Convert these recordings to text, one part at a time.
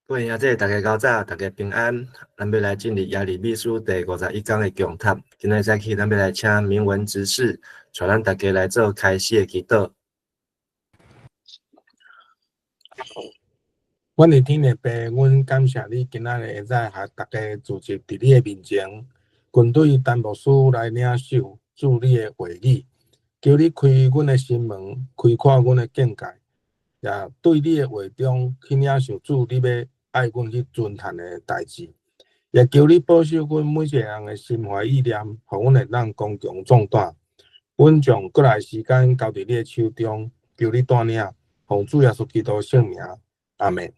各位兄弟，大家較早，大家平安。咱欲來進入耶利米書第五十一講的共讀。今仔早起，咱欲來請明文執事，帶咱大家來做開始的祈禱。阮的天的父，阮感謝你今仔日會使和大家聚集佇你的面前，跟對陳牧師來領受主你的話語，求你開阮的心門，開闊阮的見解，也對你的話中去領受主你欲愛阮去遵行的代誌，也求你保守阮每一个人的心懷意念，予阮會當剛強壯膽。阮將過來時間交佇你的手中，求你帶領，奉主耶穌基督聖名，阿們。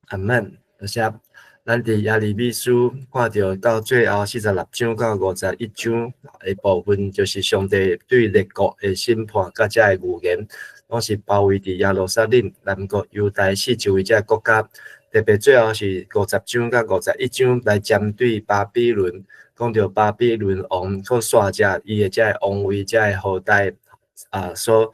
阿們。多謝。咱佇耶利米書看著到最後四十六章到五十一章的部分，就是上帝對列國的審判佮遮的預言，攏是包圍佇耶路撒冷、南國猶大四周圍遮個國家。特別最後是五十章佮五十一章來針對巴比倫，講著巴比倫王閣煞者伊的遮個王位、遮個後代啊，所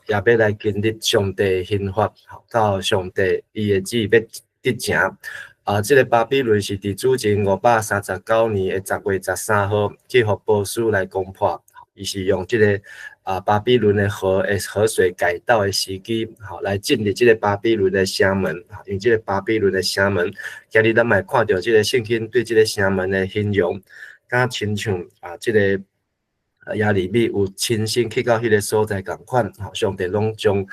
也欲來經歷上帝的刑罰，到上帝伊的旨意欲得成。啊，這個巴比倫是佇主前539年的10月13號去予波斯來攻破，伊是用這個巴比倫的河的河水改道的時機，吼，來進入這個巴比倫的城門。因為這個巴比倫的城門，今日咱嘛會看著這個聖經對這個城門的形容，敢親像這個耶利米有親身去到彼個所在仝款，吼，上帝攏將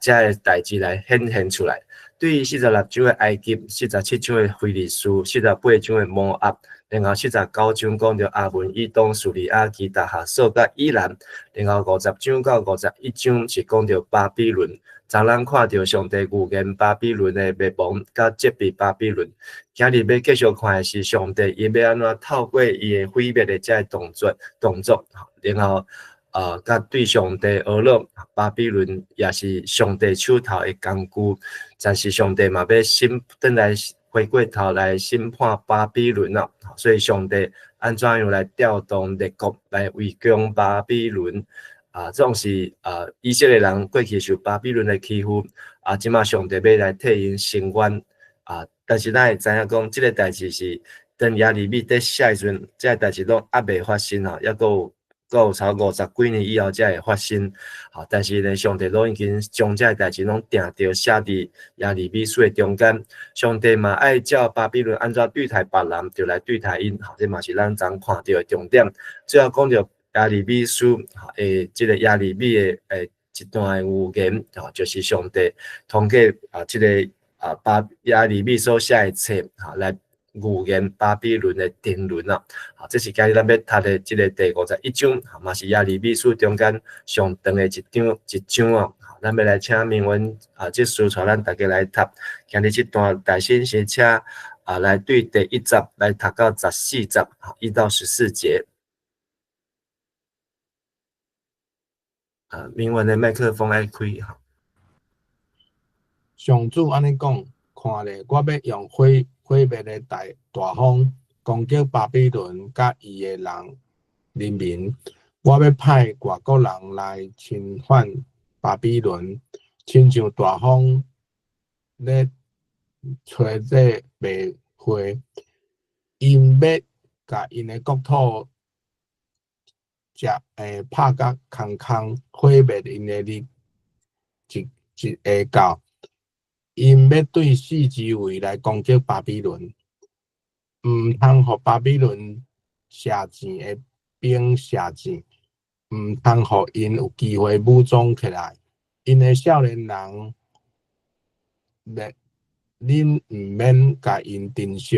遮个代誌來顯現出來。對於四十六章的埃及，四十七章的非利士，四十八章的摩押，然後四十九章講著亞捫、以東、敘利亞、基達、哈索佮以南，然後五十章到五十一章是講著巴比倫。昨咱看著上帝預言巴比倫的滅亡，佮責備巴比倫。今日欲繼續看的是上帝伊欲按怎透過伊的毀滅的這个動作，然後佮對上帝呵咾，巴比倫也是上帝手頭的工具，但是上帝嘛欲審，轉來回過頭來審判巴比倫啊，所以上帝按怎樣來調動列國來圍攻巴比倫啊？這種是以色列人過去受巴比倫的欺負啊，這馬上帝欲來替𪜶伸冤啊，但是咱會知影講，這个代誌是當耶利米佇寫的時陣，這个代誌攏猶未發生啊，猶閣有。閣有差五十幾年以後才會發生，吼！但是呢，上帝攏已經將這个代誌攏定著寫佇耶利米書的中間。上帝嘛愛照巴比倫按怎對待別人，就來對待𪜶，吼！這嘛是咱昨看著的重點。最後講著耶利米書，的這个耶利米的一段的預言，吼，就是上帝通過這个巴耶利米所寫的冊，吼來預言巴比倫的沉淪啊！好，這是今日咱欲讀的這个第五十一章，嘛是耶利米書中間上長的一章哦。咱欲來請明文執事帶咱大家來讀。今日這段大先先請來對第一節來讀到十四節，1到14節。明文的麥克風愛開。上主按呢講，看咧，我欲用毀滅的大風攻擊巴比倫佮伊的人民，我欲派外國人來侵犯巴比倫，親像大風咧吹這麥穗，𪜶欲共𪜶的國土拍甲空空，毀滅𪜶的日一一下到。𪜶欲對四周圍來攻擊巴比倫，毋通予巴比倫射箭的兵射箭，毋通予𪜶有機會武裝起來。𪜶的少年人，恁毋免共𪜶珍惜，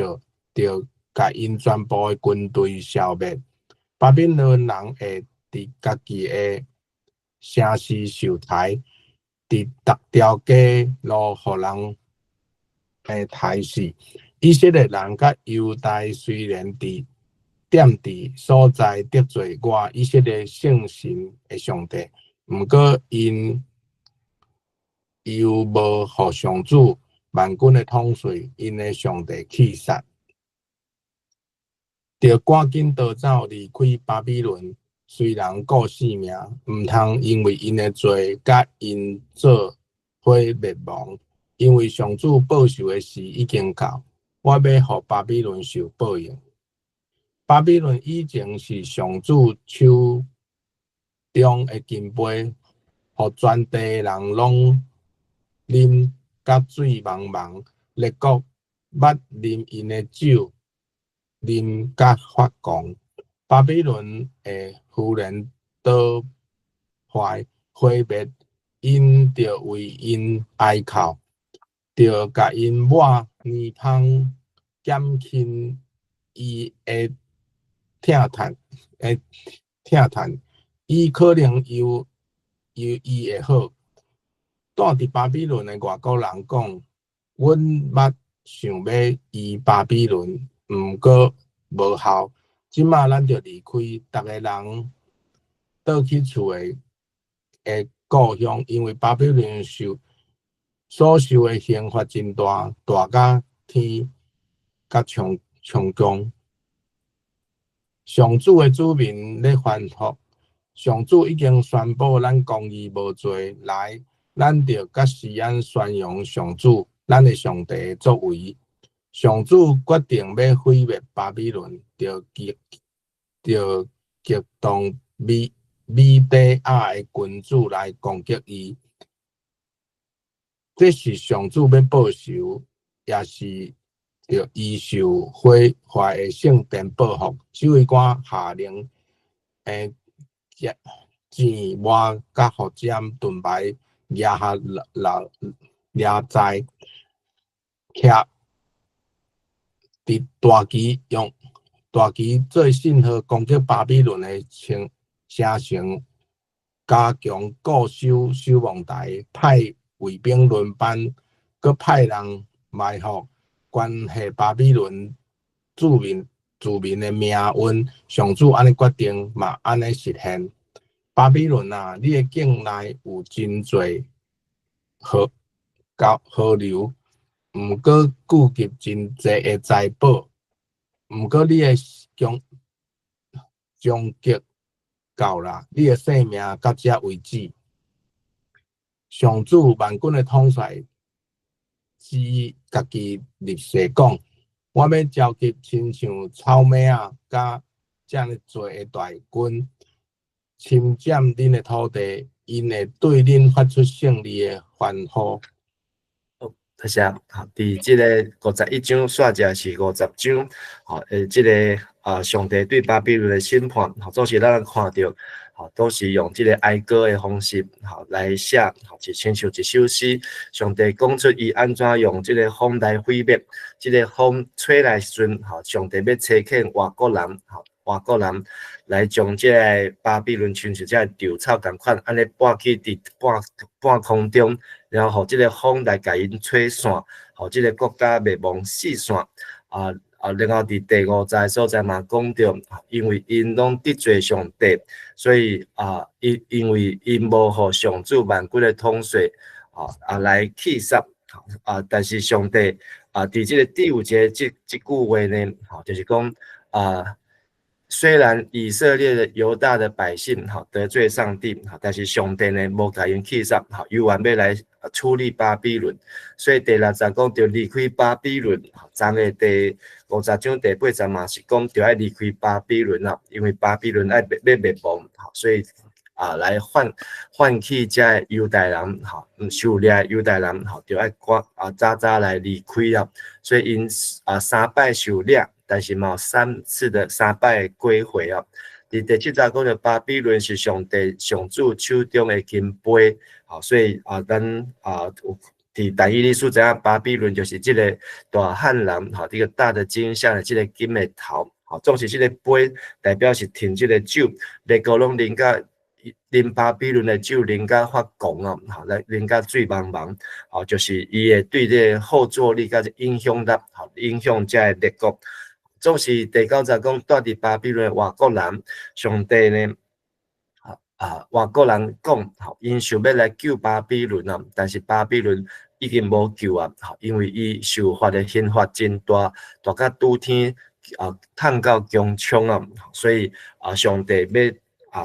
著共𪜶全部的軍隊消滅。巴比倫人會佇家己的城市受刣。佇逐條街路予人刣死。以色列人佮猶大雖然佇踮佇所在得罪我以色列聖神的上帝，毋過𪜶猶無予上主萬軍的統帥𪜶的上帝氣煞，著趕緊逃走離開巴比倫。雖然顧性命，毋通因為𪜶的罪佮𪜶做伙滅亡。因為上主報仇的時已經到，我欲予巴比倫受報應。巴比倫以前是上主手中的金杯，予全地的人攏啉甲醉茫茫。列國捌啉𪜶的酒，啉甲發狂。巴比倫會忽然倒壞毀滅，𪜶著為𪜶哀哭，著共𪜶抹奶香，減輕伊的疼痛的疼痛，伊可能有伊伊會好。住佇巴比倫的外國人講，阮捌想欲醫巴比倫，毋過無效。這馬咱著離開，逐个人倒去厝的的故鄉，因為巴比倫受所受的刑罰真大，大甲天佮長長江。上主的子民咧歡呼，上主已經宣布咱公義無罪，來，咱著佮錫安宣揚上主，咱的上帝的作為。上主決定欲毀滅巴比倫，著激著激動米米底亞的君主來攻擊伊。這是上主欲報仇，也是著伊受毀壞的聖殿報復。指揮官下令，箭磨佮斧尖盾牌，掠下留掠在徛佇大旗用大旗做信號攻擊巴比倫的城城城，加強固守守望台，派衛兵輪班，閣派人埋伏，關係巴比倫子民子民的命運。上主按呢決定，嘛按呢實現。巴比倫啊，你的境內有真濟河溝河流，毋過聚集真濟的財寶，毋過你的終終極到啦，你的性命到這為止。上主萬軍的統帥指家己立誓講：我欲召集親像草馬仔佮遮爾濟的大軍，侵佔恁的土地，𪜶會對恁發出勝利的歡呼。多謝。好，佇這个51章，煞者是50章。好，這个上帝對巴比倫的審判，好，總是咱看著，好，都是用這个哀歌的方式，好來寫，好，就親像一首詩。上帝講出伊按怎用這个風來毀滅，這个風吹來時陣，好，上帝欲差遣外國人，好，外國人來將這个巴比倫親像這个稻草仝款，按呢撥去佇半半空中，然後予這个風來共𪜶吹散，予這个國家滅亡四散。然後佇第五節所在嘛講著，因為𪜶攏得罪上帝，所以因因為𪜶無予上主萬軍的統帥來棄殺，但是上帝佇這个第五節這這句話呢，就是講雖然以色列的猶大的百姓得罪上帝，但是上帝呢無共𪜶棄殺，猶原欲來處理巴比倫，所以第六節講著離開巴比倫，昨个第五十章第八節嘛是講著愛離開巴比倫啦，因為巴比倫愛欲滅亡，所以來喚喚起這个猶大人，受掠猶大人，著愛趕早早來離開啦，所以𪜶三擺受掠。但是嘛有三次的三擺歸回啊！佇第七節講著巴比倫是上帝上主手中的金杯，好，所以咱有佇但以理書知影巴比倫就是這个大悍狼，吼，這个大的驚嚇的這个金的頭，好，總是這个杯代表是盛這个酒，列國攏啉甲啉巴比倫的酒，啉甲發狂哦，好，來啉甲醉茫茫，好，就是伊會對這个後座力佮影響力，好，影響這个列國。總是第九節講，住佇巴比倫的外國人，上帝呢，外國人講，吼，𪜶想欲來救巴比倫啊，但是巴比倫已經無救啊，因為伊受罰的刑罰真大，大甲拄天趁到穹蒼啊，所以上帝欲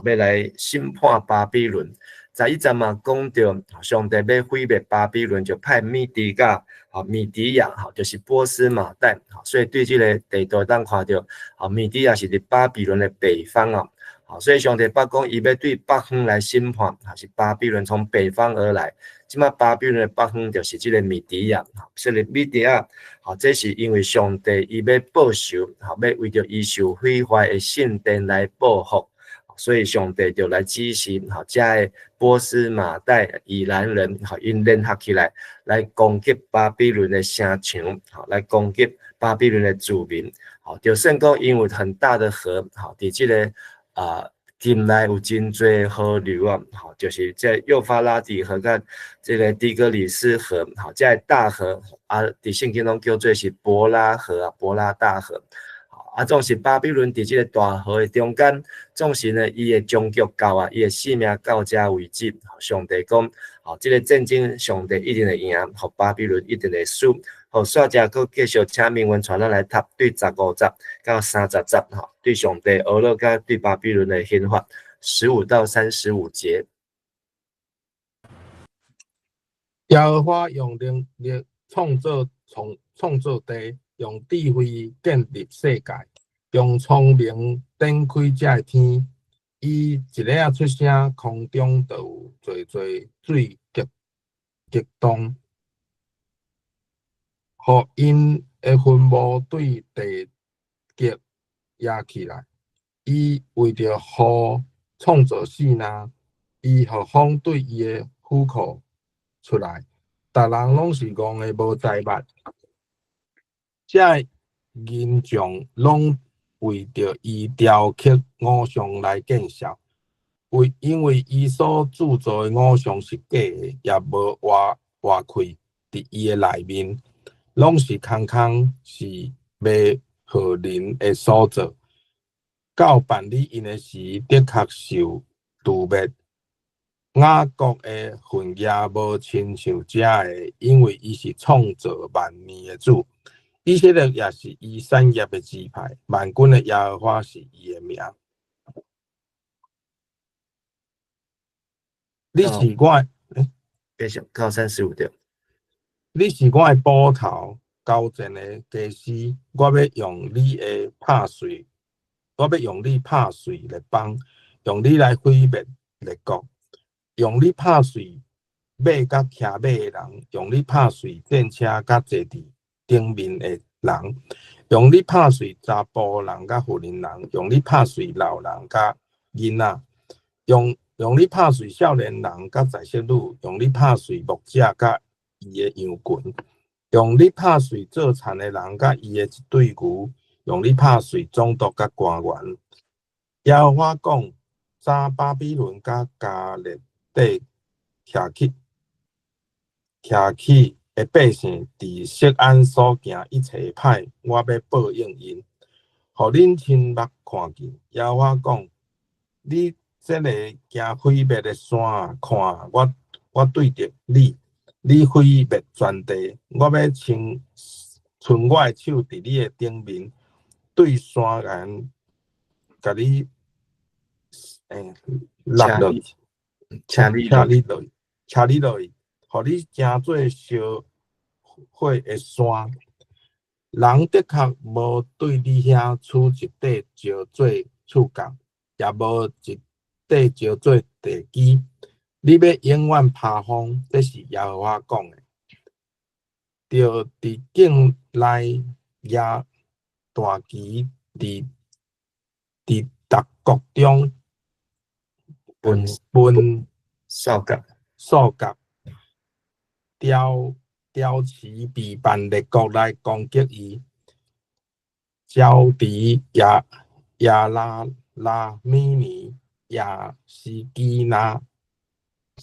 欲來審判巴比倫。11節嘛講著上帝欲毀滅巴比倫，就派米底亞，米底亞，就是波斯瑪代，所以對這个地圖當看著，米底亞是佇巴比倫的北方啊，所以上帝捌講伊欲對北方來審判，是巴比倫從北方而來。這馬巴比倫的北方就是這个米底亞，所以米底亞，這是因為上帝伊欲報仇，欲為著伊受毀壞的聖殿來報復。所以上帝就來指示，遮个波斯瑪代以蘭人，𪜶聯合起來，來攻擊巴比倫的城牆，來攻擊巴比倫的子民。就算講𪜶有很大的河，佇這个境內有真濟河流啊，就是這幼發拉底河佮這个底格里斯河，這个大河啊，佇聖經攏叫做是伯拉河啊，伯拉大河。啊，總是巴比倫佇這个大河的中間，總是呢，伊的終局到啊，伊的性命到遮為止。上帝講，這个戰爭上帝一定會贏，予巴比倫一定會輸。好，煞者閣繼續請明文傳咱來讀，對15節到30節，對上帝呵咾佮對巴比倫的刑罰，15到35節。耶和華用能力創造地，用智慧建立世界，用聰明展開這个天。伊一下出聲，空中就有濟濟水激激動，予𪜶的雲霧對地極壓起來。伊為著雨創造四林，伊予風對伊的府庫出來。逐人攏是戇的無才捌，這銀匠攏為著伊雕刻偶像來見笑，因為伊所鑄造的偶像是假的，也無活活氣佇伊的內面，攏是空空，是迷惑人的所造。到辦理𪜶的時，的確受誣衊。雅各的份也無親像這个，因為伊是創造萬年的主。以色列也是伊產業的支派，萬軍的耶和華是伊的名。你是我的，繼續到35節。你是我的斧頭，交戰的家私，我欲用你的拍碎，我欲用你拍碎列邦，用你來毀滅列國，用你拍碎馬佮騎馬的人，用你拍碎戰車佮坐佇頂面的人，用你拍碎查埔人佮婦人人，用你拍碎老人佮囡仔，用你拍碎少年人佮在室女，用你拍碎牧者佮伊的羊群，用你拍碎做田的人佮伊的一對牛，用你拍碎總督佮官員。耶和華講：早巴比倫佮迦勒底徛起的百姓，佇錫安所行一切歹，我欲報應𪜶，予恁親目看見。耶和華講：你這个驚毀滅的山啊，看我對著你，你毀滅全地，我欲伸我的手佇你的頂面，對山岩共你落落去，請你落去，請你落去，予你成做燒火的山。人的確無對你遐取一塊石做柱角，也無一塊石做地基。你欲永遠趴荒，這是耶和華講的。就佇境內舉大旗，佇逐國中分掃角，掃角，雕旗備辦列國來攻擊伊，招佇亞拉拉米尼亞斯基拿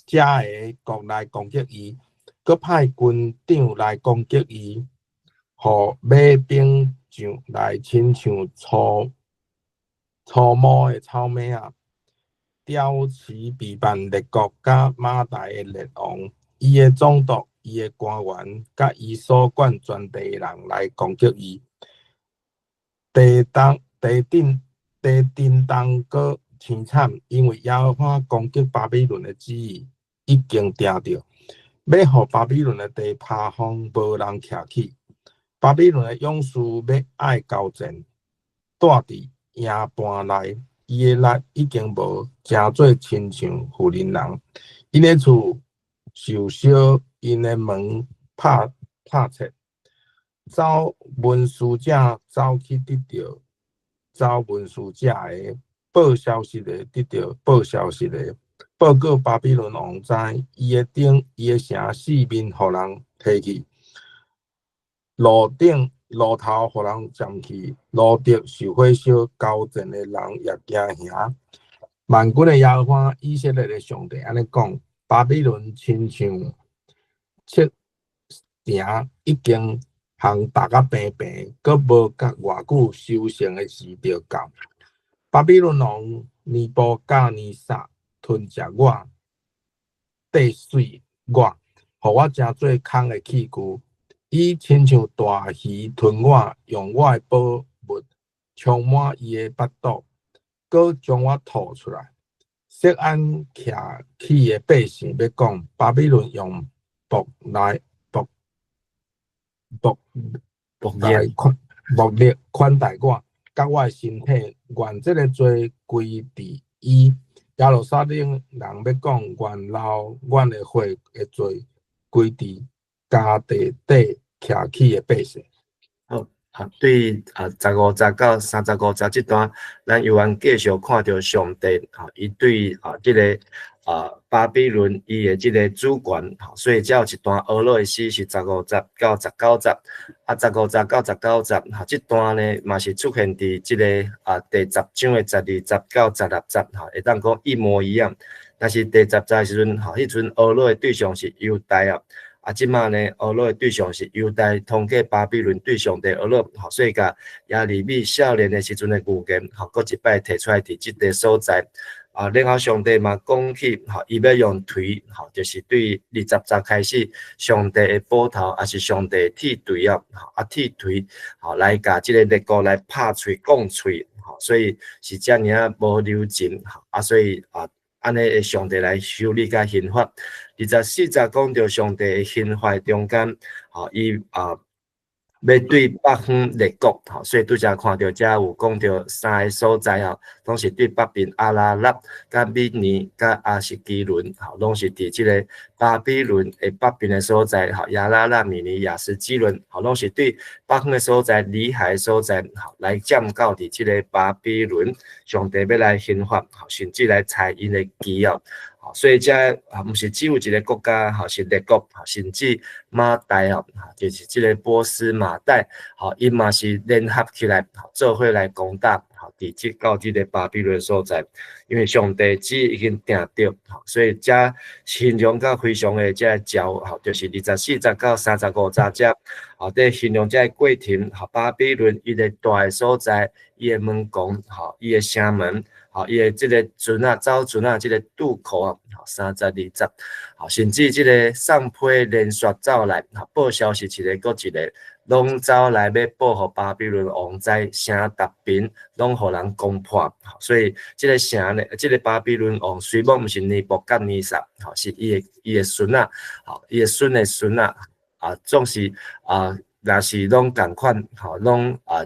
遮个國來攻擊伊，閣派軍長來攻擊伊，予馬兵上來親像粗毛的草馬仔，雕旗備辦列國佮瑪代的列王，伊的總督、伊的官員，佮伊所管全地的人來攻擊伊。地震動閣凄慘，因為耶和華攻擊巴比倫的旨意已經定著，欲予巴比倫的地趴荒，無人徛起。巴比倫的勇士欲愛交戰，蹛佇營盤內，伊的力已經無，成做親像婦人人。𪜶的厝受燒，𪜶的門拍拍拆。走文書者走去得著走文書者的，報消息的得著報消息的，報告巴比倫王知，伊的頂伊的城四面予人提去，路頂路頭予人佔去，路竹受火燒，交戰的人也驚嚇。萬軍的耶和華以色列的上帝按呢講：巴比倫親像赤城已經予踏甲平平，閣無較偌久收成的時就到。巴比倫王尼布甲尼撒吞食我，掰碎我，予我成做空的器具。伊親像大魚吞我，用我的寶物充滿伊的腹肚，閣將我吐出來。錫安徛起的百姓欲講，巴比倫用暴來暴暴來款暴力款待我，佮我的身體，願這个罪歸佇伊。耶路撒冷人欲講，願流阮的血的罪歸佇迦地底徛起的百姓。好，啊，對啊，15節到35節這段，咱猶原繼續看著上帝，伊對啊這个啊巴比倫伊的這个主權，所以才有一段哀樂的詩是15節到19節，啊，15節到19節，哈，這段呢嘛是出現佇這个啊第十章的12節到16節，哈，會當講一模一樣，但是第十節的時陣，哈，彼陣哀樂的對象是猶大啊。啊，這馬呢，哀樂的對象是猶大通過巴比倫對上帝哀樂，吼，所以共耶利米少年的時陣的預言，吼，閣一擺提出來佇這个所在。啊，然後上帝嘛講起，吼，伊欲用槌，吼，就是對20節開始，上帝的斧頭，抑是上帝的鐵槌啊，啊鐵槌，吼，來共這个列國來拍碎、摃碎，吼，所以是遮爾仔無留情，啊，所以啊。按呢，會上帝來修理佮刑罰。24節講著上帝的刑罰中間，吼，伊啊，欲對北方列國，吼，所以拄才看著遮有講著三个所在吼，攏是對北邊亞拉臘、佮米尼、佮亞實基倫，吼，攏是佇這个巴比倫的北邊的所在，吼，亞拉臘、米尼、亞實基倫，吼，攏是對北方的所在、裡海的所在，吼，來佔到佇這个巴比倫，上帝欲來刑罰，吼，甚至來拆𪜶的旗哦，所以遮啊，毋是只有一个國家，吼，是列國，甚至瑪代哦，就是這个波斯瑪代，吼，𪜶嘛是聯合起來，做伙來攻打，吼，佇這到這个巴比倫所在，因為上帝旨意已經定著，所以遮形容甲非常的這个焦，吼，就是24節到35節遮，吼，佇形容這个過程，吼，巴比倫伊个蹛的所在，伊的門牆，吼，伊的城門。吼，伊的這个船仔，走船仔這个渡口啊，吼，32節，吼，甚至這个送批連續走來，吼，報消息一个閣一个，攏走來欲報予巴比倫王知，城逐邊攏予人攻破，所以這个城呢，這个巴比倫王雖罔毋是尼布甲尼撒，吼，是伊的孫仔，吼，伊的孫的孫仔，啊，總是啊，若是攏仝款，吼，攏啊。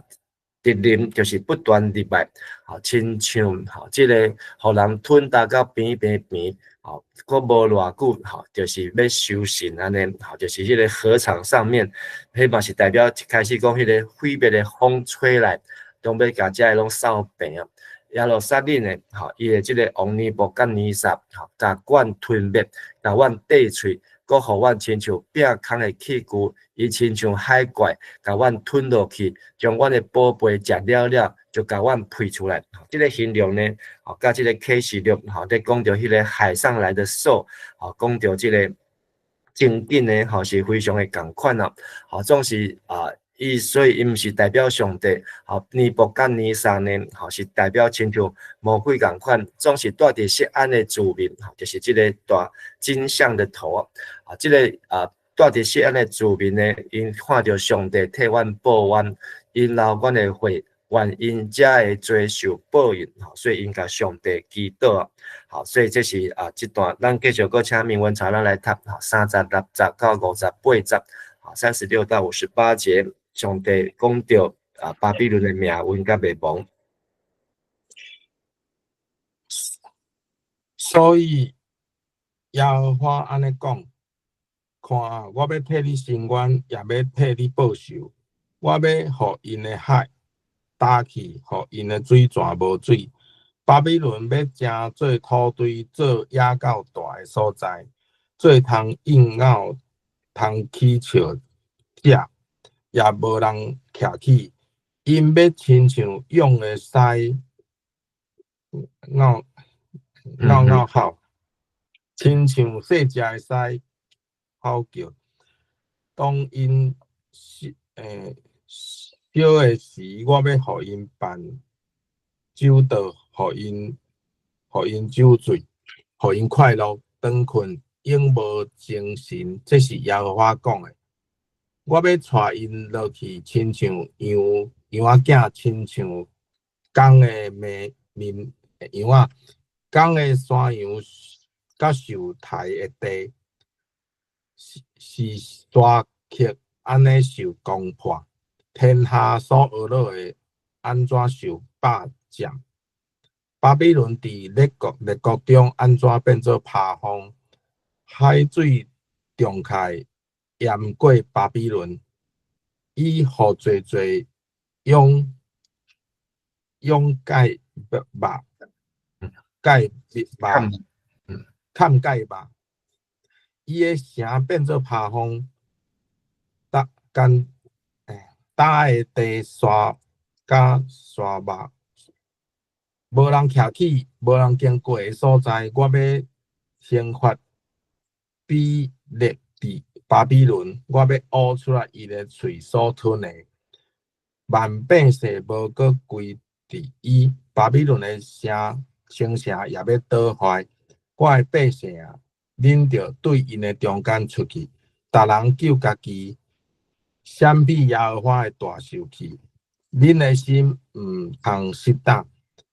敵人就是不斷入來，吼，親像吼，這个予人吞焦到平平平，吼，閣無偌久，吼，就是欲收成按呢，吼，就是彼个禾場上面，彼嘛是代表一開始講彼个毀滅的風吹來，總欲共遮个攏掃平啊。耶路撒冷的，吼，伊的這个王尼布甲尼撒，吼，共阮吞滅，共阮掰碎。閣予阮親像壁空的器具，伊親像海怪，共阮吞落去，將阮的寶貝食了了，就共阮噴出來。這个形容呢，吼，佮這个啟示錄，吼，咧講著彼个海上來的獸，吼，講著這个情景呢，吼，是非常的仝款啊，吼，總是啊。伊所以伊毋是代表上帝，吼，尼布甲尼撒呢，吼，是代表親像魔鬼仝款，總是蹛佇錫安的子民，吼，就是這个大金像的頭啊，這个啊蹛佇錫安的子民呢，𪜶看著上帝替阮報冤，𪜶流阮的血，原因遮的罪受報應，吼，所以𪜶共上帝祈禱。好，所以這是啊，這段咱繼續閣請明文查咱來讀，36節到58節，好，36到58節，上帝講著啊巴比倫的命運佮滅亡。所以耶和華按呢講：看啊，我欲替你伸冤，也欲替你報仇。我欲予𪜶的海焦去，予𪜶的水泉無水。巴比倫欲成做土堆，做野狗蹛的所在，做通應咬、通起笑者，也無人徛起。𪜶欲親像蛹的狮咬咬咬吼，親像細隻的獅吼叫。當𪜶燒的時，我欲予𪜶辦酒桌，予𪜶酒醉，予𪜶快樂，頓睏永無精神。這是耶和華講的。我欲帶𪜶落去，親像羊羊仔囝，親像公的綿綿羊仔，公的山羊佮受刣的地，是沙克按呢受攻破，天下所呵咾的按怎受霸佔？巴比倫佇列國中按怎變做拋荒？海水漲開淹過巴比倫，伊予濟濟湧湧蓋肉蓋肉冚蓋肉，伊的城變做拋荒，焦乾焦的地沙佮沙漠，無人徛起，無人經過的所在，我欲懲罰比勒佇巴比倫，我欲挖出來伊的喙所吞的，萬百姓無閣歸佇伊。巴比倫的城城城也欲倒壞。我的百姓啊，恁著對𪜶的中間出去，逐人救家己，閃避耶和華的大受氣。恁的心毋通失膽，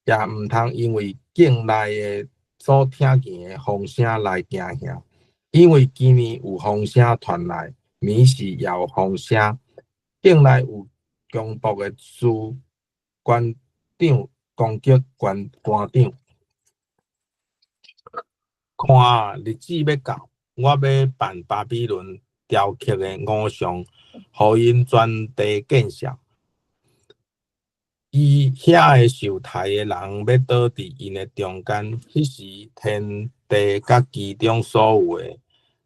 也毋通因為境內的所聽見的風聲來驚嚇，因為今年有風聲傳來，暝時也有風聲，境內有強暴的士官長攻擊官官長。看啊，日子欲到，我欲辦巴比倫雕刻的偶像，予𪜶全地見笑。伊遐的受刣的人欲倒佇𪜶的中間，彼時天地佮其中所有的，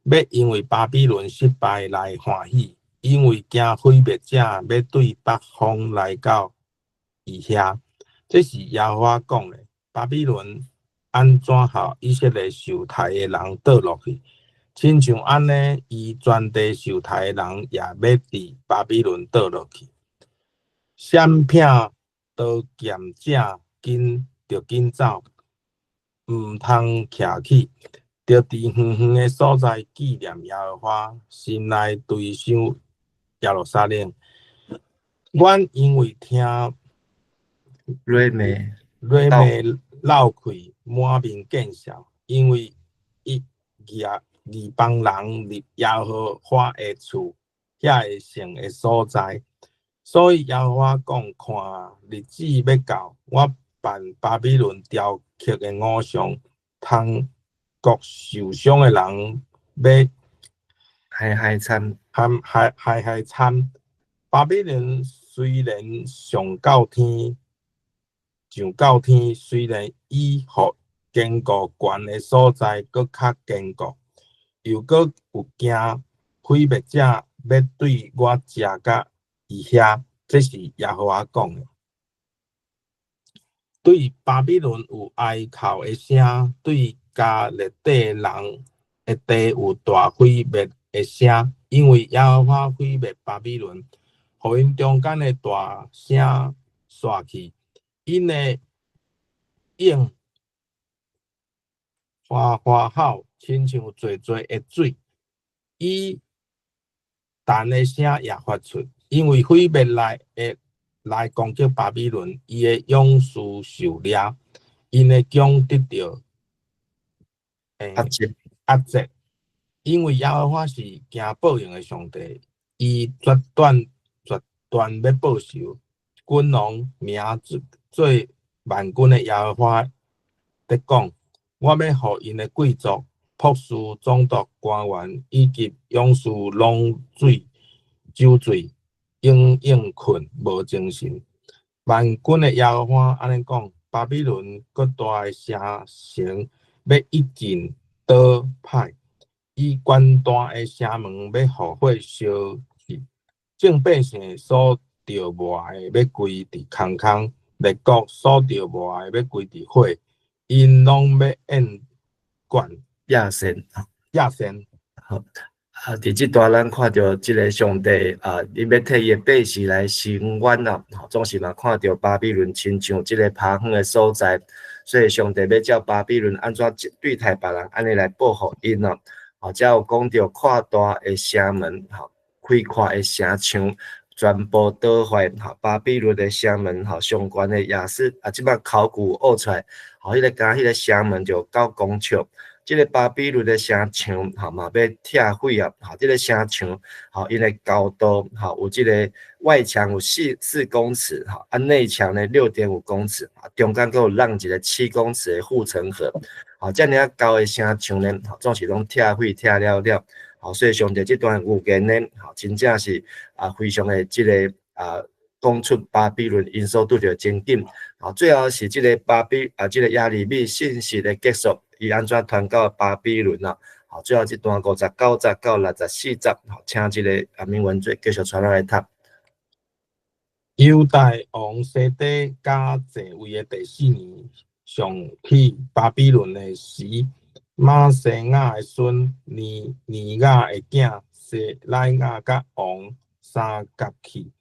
欲因為巴比倫失敗來歡喜，因為驚毀滅者欲對北方來到伊遐。這是耶和華講的。巴比倫按怎予以色列受刣的人倒落去，親像按呢，伊全地受刣的人也欲佇巴比倫倒落去。閃避刀劍者緊著緊走，毋通徛起，著佇遠遠的所在紀念耶和華，心內追想耶路撒冷。阮因為聽芮罵芮罵落氣，滿面見笑，因為伊異邦人入耶和華的厝，遐個聖的所在。所以耶和華講：看，日子欲到，我辦巴比倫雕刻的偶像，通國受傷的人欲害害慘，害害害害慘。巴比倫雖然上到天，上到天，雖然伊予堅固懸的所在閣較堅固，又閣有驚毀滅者欲對我食甲伊遐，這是耶和華講的。對巴比倫有哀哭的聲，對迦勒底人的地有大毀滅的聲，因為耶和華毀滅巴比倫，予𪜶中間的大聲煞去，𪜶的湧嘩嘩吼，親像濟濟的水，伊彈的聲也發出，因為毀滅來的來攻擊巴比倫，伊的勇士受掠，𪜶的弓得著壓制。壓制。因為耶和華是驚報應的上帝，伊決斷決斷欲報仇。君王名做萬軍的耶和華佇講：我欲予𪜶的貴族、博士、總督、官員以及勇士攏醉酒醉，永永睏無精神。萬軍的耶和華按呢講：巴比倫閣大的城城欲一盡倒歹，伊懸大的城門欲予火燒去，眾百姓所著抹的欲歸佇空空，列國所著抹的欲歸佇火，𪜶攏欲厭倦。厭糞。厭糞。好，啊，佇這段咱看著這个上帝啊，伊欲替伊的百姓來伸冤啊，總是嘛看著巴比倫親像這个拍遠的所在，所以上帝欲照巴比倫按怎對待別人，按呢來報復𪜶啊。吼，才有講著擴大的城門，吼，開闊的城牆，全部倒壞，吼，巴比倫的城門，吼，上懸的也是啊，這擺考古挖出來，吼，彼个敢彼个城門就9公尺。這个巴比倫的城牆，吼嘛欲拆毀啊！吼，這个城牆，吼，𪜶的高度，吼，有這个外牆有4.4公尺，吼，啊內牆呢6.5公尺，啊中間閣有閬一个7公尺的護城河，吼，遮爾仔高的城牆呢，吼，總是攏拆毀拆了了，吼，所以上帝這段預言呢，吼，真正是啊，非常的這个啊，講出巴比倫𪜶所拄著的情景，吼，最後是這个巴比啊，這个耶利米信息的結束。伊按怎傳到巴比倫啊？好，最後這段59節到64節，好，請這个阿明文做繼續傳來讀。猶大王西底家在位的第四年，上去巴比倫的時，瑪西亞的孫尼尼雅的囝西乃亞佮王相佮去。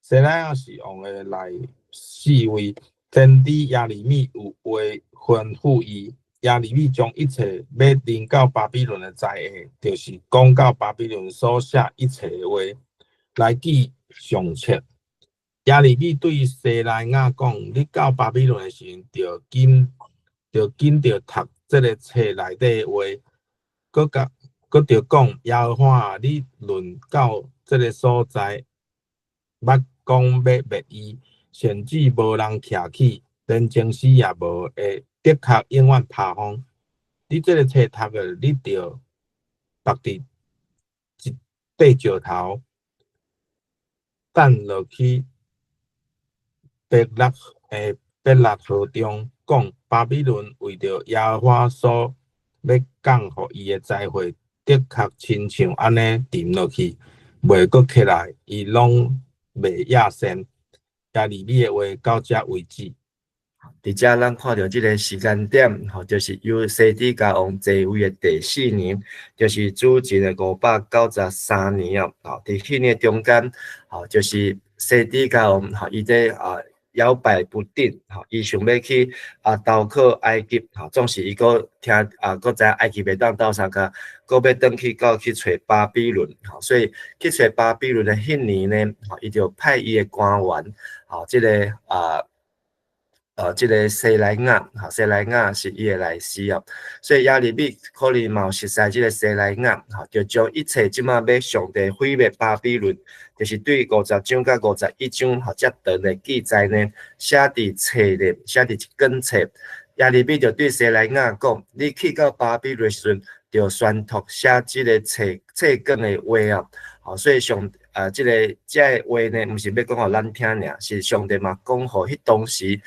西乃亞是王的內侍衛，先知耶利米有話吩咐伊。耶利米將一切欲臨到巴比倫的災禍，就是講到巴比倫所寫一切的話，來記上冊。耶利米對西乃亞講：你到巴比倫的時陣，著緊著讀這个冊內底的話，閣共閣著講：耶和華啊，你論到這个所在，捌講欲滅伊，甚至無人徛起，連祭司也無會。的確永遠趴風。你這个冊讀的，你著縛佇一塊石頭，擲落去伯拉河中，講巴比倫為著耶和華所欲降予伊的災禍，的確親像按呢沉落去，袂閣起來，伊攏袂厭糞。耶利米的話到這為止。佇遮咱看著這个時間點，吼，就是由西底家王在位的第四年，就是主前的593年哦。吼，佇彼年中間，吼，就是西底家王，吼，伊佇啊搖擺不定，吼，伊想欲去啊投靠埃及，吼，總是伊閣聽啊，閣知影埃及袂當鬥相共，閣欲轉去到去揣巴比倫，吼，所以去揣巴比倫的彼年呢，吼，伊就派伊的官員，吼，這个啊。這个西乃亞，吼，西乃亞是伊的內侍哦，所以耶利米可能嘛有熟似這个西乃亞，吼，就將一切這馬欲上帝毀滅巴比倫，就是對50章到51章吼遮長的記載呢，寫佇冊裡，寫佇一卷冊。耶利米就對西乃亞講：你去到巴比倫時陣，就宣讀寫這个冊冊卷的話啊，吼，所以上。啊，這个這个話呢，毋是欲講予咱聽爾，是上帝嘛講予彼當時，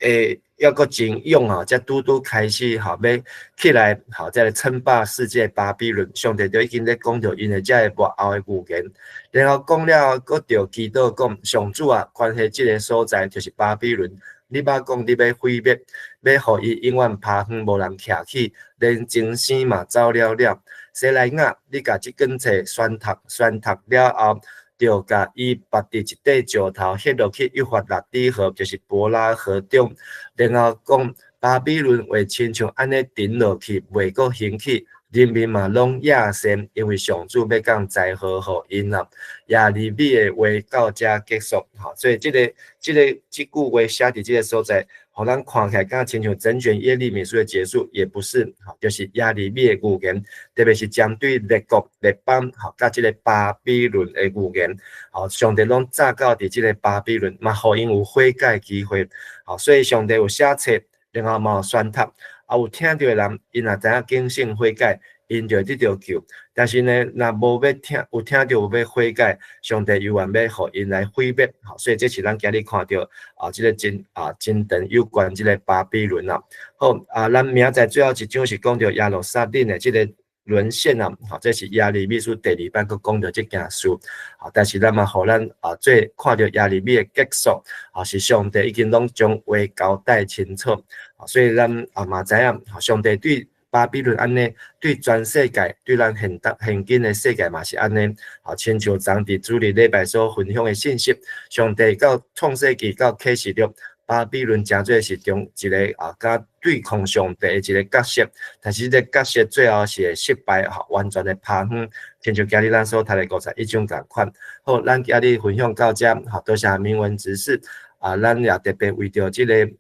抑閣真勇啊，才拄拄開始吼，欲起來吼，這个稱霸世界巴比倫，上帝就已經咧講著𪜶的這个末後的預言，然後講了後，閣著祈禱講，上主啊，關係這个所在就是巴比倫，你捌講你欲毀滅，欲予伊永遠趴遠，無人徛起，連精神嘛走了了。西乃亞，你共這卷冊宣讀，宣讀了後，就共伊縛佇一塊石頭，彼落去幼發拉底河，就是伯拉河中。然後講巴比倫會親像按呢沉落去，袂閣興起，人民嘛攏野善，因為上主欲降災禍予𪜶啊。耶利米的話到遮結束，吼，所以這個這句話寫佇這个所在，予咱看起來敢親像整卷耶利米書的結束，也不是，吼，就是耶利米的預言，特別是針對列國列邦，吼，佮這个巴比倫的預言，吼，上帝攏早到佇這个巴比倫，嘛予𪜶有悔改機會，吼，所以上帝有寫冊，然後嘛有宣讀，啊有聽著的人，𪜶若知影警醒悔改，𪜶就會得著救。但是呢，若無欲聽，有聽著無欲悔改，上帝猶原欲予𪜶來毀滅。吼，所以這是咱今日看著啊，這个真長有關這个巴比倫啊。好啊，咱明仔載最後一章是講著耶路撒冷的這个淪陷啊，吼，這是耶利米書第二擺閣講著這件事。吼，但是咱嘛予咱啊，做看著耶利米的結束，啊，是上帝已經攏將話交代清楚。所以咱啊嘛知影，上帝對巴比倫按呢，對全世界，對咱現當現今的世界嘛是按呢。啊，親像昨佇主日禮拜所分享的信息，上帝到創世紀到啟示錄，巴比倫誠做是中一个啊，佮對抗上帝的一个角色，但是這个角色最後是會失敗，吼，完全的拋遠，親像今日咱所讀的51章仝款。好，咱今日分享到遮，好，多謝明文執事啊，咱也特別為著這个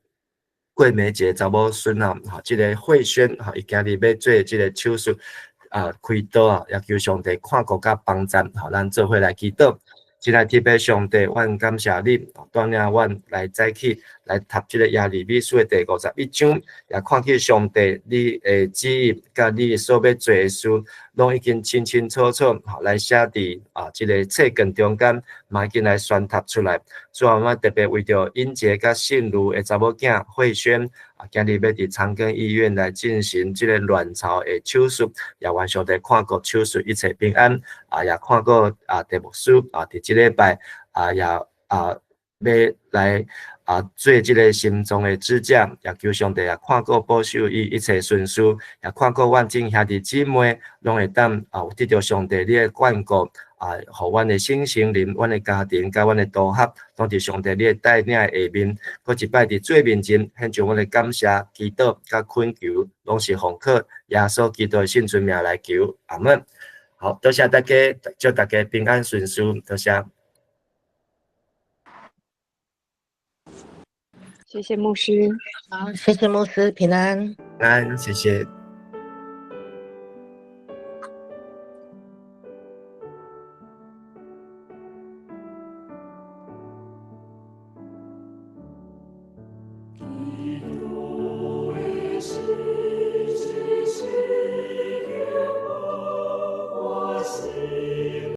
桂梅姐查某孫啊，吼，這个慧萱，吼，伊今日欲做這个手術啊，開刀啊，也求上帝看顧佮幫贊，吼，咱做伙來祈禱。親愛天父上帝，阮感謝你，帶領阮來早起來讀這个耶利米書的第51章，也看見上帝你的旨意，佮你所欲做的事，攏已經清清楚楚，吼，來寫佇啊這个冊卷中間，嘛已經來宣讀出來。主啊，阮特別為著英傑佮信如的查某囝慧萱，啊，今日欲佇長庚醫院來進行這个卵巢的手術，也願上帝看顧手術一切平安，啊，也看顧啊，鄭牧師啊，佇這禮拜啊，也啊，欲來啊做這个心臟的支架，也求上帝也看顧保守伊一切順遂，也看顧阮眾兄弟姊妹，攏會當啊有得著上帝你的眷顧。啊，予阮的身心靈、阮的家庭、佮阮的同學，攏佇上帝你的帶領下面，閣一擺佇主面前獻上阮的感謝、祈禱佮懇求，攏是奉靠耶穌基督的聖尊名來求，阿門。好，多謝大家，祝大家平安順遂，多謝。謝謝牧師。好，謝謝牧師，平安。平安，謝謝。